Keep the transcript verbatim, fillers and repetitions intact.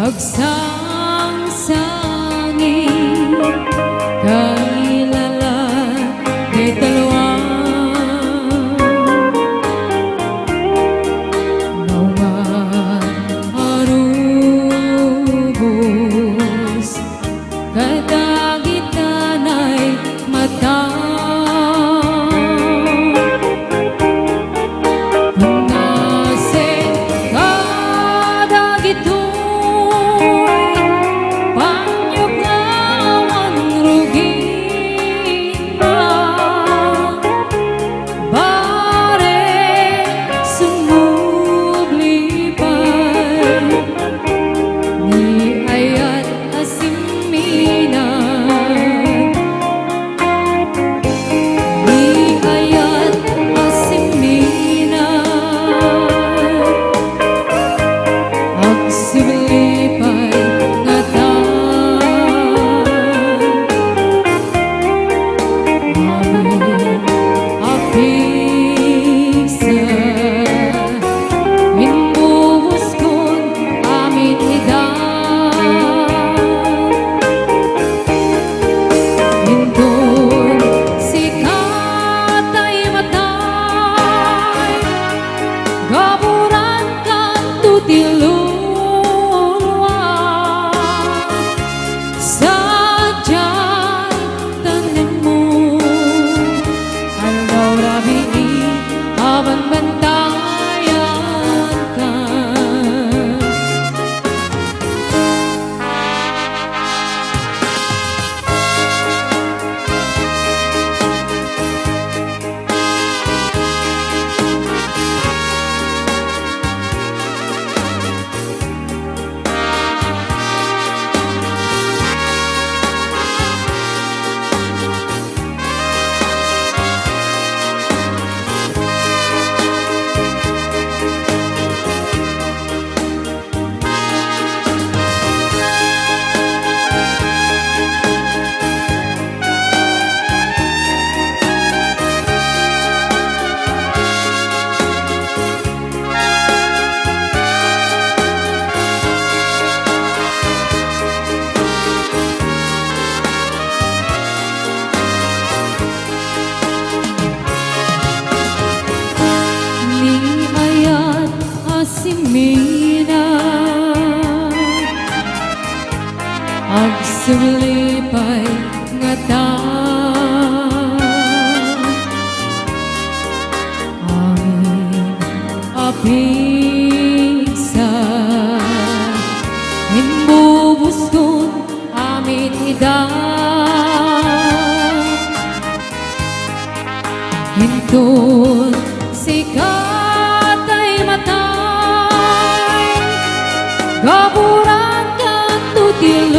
Agsangsangit, kailala, dayta lua. Naungan a rubos, kadagita nay mata. Kunasek kadagitoy panyok nga awan rugina. Barek sumubli pay ni ayat a simminag, ni ayat a simminag. Agsubli pay ngata. Amin a pigsa, imbubuskon amin ida. Inton sika tay matay, gaburan kanto ti lua. Sadiay tanemmo, aldaw rabii a banbantayanka. Ni ayat a simminag, agsubli pay ngata. Amin a pigsa, imbubuskon amin ida. Inton sika tay matay, gaburan kanto ti